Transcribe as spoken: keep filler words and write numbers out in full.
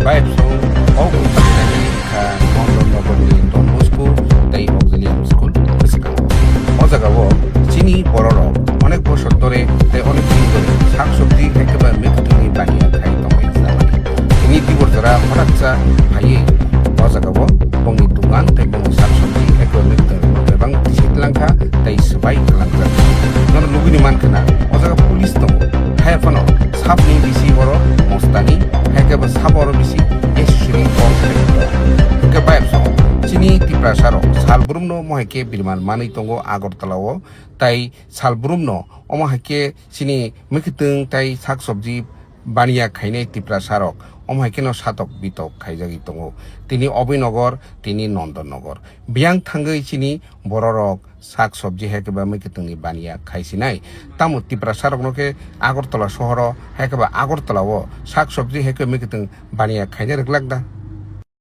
Bayapso o wngkha Nondon Nogorni Don Bosco tei Auxilium School bwskango. O jagao chini bororok onek bosor dhore tei onek din dhore sak sobji hai khe ba mikthwngni baniya khai tongwi chlamani. Tini dibor jora hotaksa phaiwi o jagao bongni dukan tei bongni sak sobji hai khe ba mikthwng bebak tisi tlangkha tei swbai kwlangjak. Nono nugwini mankha na o jaga police tongo, hai phano sabni bisi oro mostani, hai khe bo sabo oro bisi S S C ni kok sai tongo. Hwnkhe bayapso chini Tiprasa rok salbrumno mohai khe biriman manwi tongo Agartala o, tai salbrumno omo hai khe chini mwkhwtwng tai sak sobji baniya khainai Tiprasa rok omo hai kheno satok bitok khaijagwi tongo. Tini Obinogor, tini Nondon Nogor. Biyang thangwi chini bororok sak sobji hai khe ba mwkhwtwngni baniya khaisinai. Tamo Tiprasa rokno khe Agartala sohoro hai khe ba Agartala o sak sobji hai khe mwkhwtwng baniya khaina rwglak da?